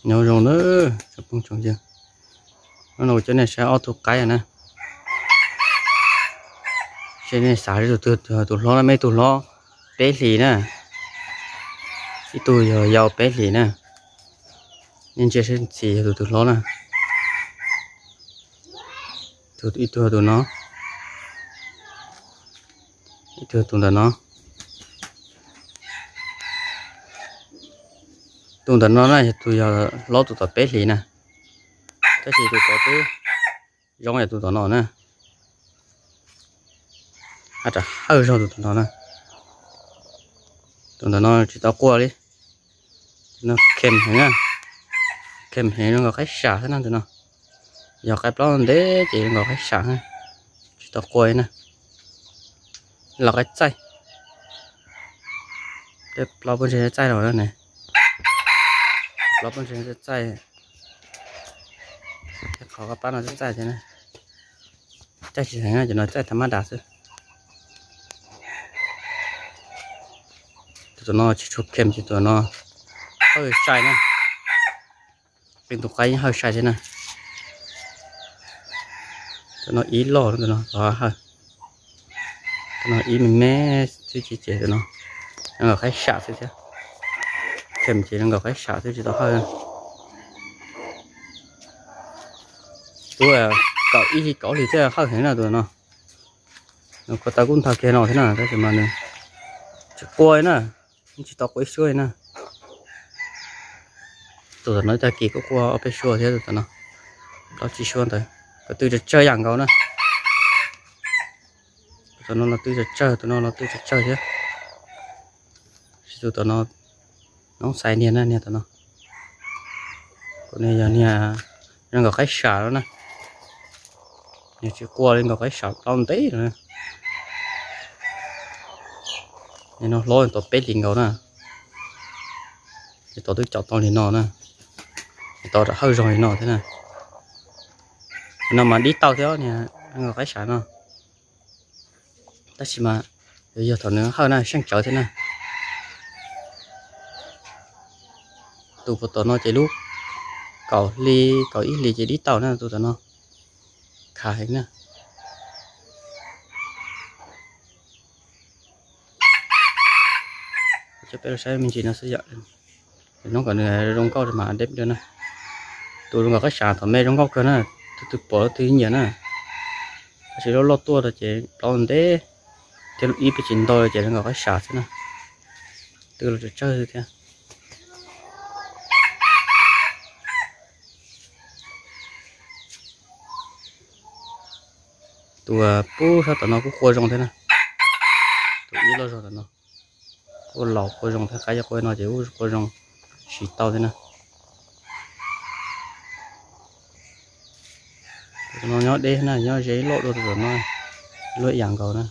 Nyob zoo na, tsoom phooj tsoom ywg, hnub no kuv coj nej saib ob tug qaib na. Seb nej xav seb tus twg yog tus hlob na, mas ib tug hlob peb hlis na, ib tug yog yau peb hlis na. Nej ntsia seb ntxim yog tus twg hlob na. Ib tug yog tus no, ib tug yog tus ntawm no. Tus ntawm no na yog tus yog hlob tus tom peb hlis na, tab sis tus tod twb zoo yam tus tom no na. Haj tsam hawj zog tus tom no na. Tus ntawm no tsis tau quaj li. Tus no khem heev na, khem heev zoo nkaus qaib sam xwb na tus no. Yog qaib plaub ntev ces zoo nkaus qaib sam, tsis tau quaj li na. Los qaib txaij, tej plaub pob ntseg txaij los ne, plaub pob ntseg txaij, tej qhov qab plab no txaij thiab na. Txaij tsis heev na, cov no txaij tha mab das xwb. Tus tom no tsis tshua khem ces tus no hawj sai na. Qee tus qaib yeej hawj sai thiab na. Tus no ib loj tus no tau hawj. Tus no ib me me xwb ces tus no zoo nkaus qaib sam xwb thiab. Khem ces zoo nkaus qaib sam xwb tsis tau hawj. Tus kaum ib hlis kaum hlis thiaj hawj heev na tus no. Nws kuj tau kub nthav kiag no thiab na, tab sis mas nws tsis quaj li na, tsis tau quaj ib suab li na. Tus tom no tag kis kuj quaj ob peb suab thiab tus tom no, plaub tsib suab ntawd. Ko tw tsawg tsawg yam nkaus na. Tus tom no los tw tsawg tsawg, tus no los tw tsawg tsawg thiab. Tab sis tus tom no noob xais niag na, niag tom no. Kuv niag yog niag zoo nkaus qaib sam no na. Niag tsis quaj li, nkaus qaib sam plaub ntev no na. Niag no hlob tau peb hlis nkaus na. Niag tod twb caum tau li no na. Niag tod rov hawj zog li no thiab na. Niag no mas dib tau thiab, niag zoo nkaus qaib sam no. Tab sis mas yog thaum nws hawj na seej tsawv thiab na. Tus puag tom no ces lub kaum hli kaum ib hlis ces dib tau na tus tom no. Khav heev na. Coj peb los saib me ntsis no xwb yom. Hnub kom nws zoo nkauj mas deb dua na. Tus zoo nkaus qaib sam thaum me zoo nkauj kawg na, tus twg pom tus twg nyiam na. Tab sis loj loj tuaj ces plaub ntev thiab, lub ib peb tsis ntau ces zoo nkaus qaib sam xwb na. Tw los tsawg tsawg xwb thiab. Tus pub sab tom no kuj quaj zoo thiab na. Tus ib loj zog tom no kuj laus quaj zoo thiab, qaib cov quaj no ces kuj quaj zoo, siv tau thiab na. Tus no nyob deb na, nyob ze loj dua tus tom no, luaj ib yam nkaus na.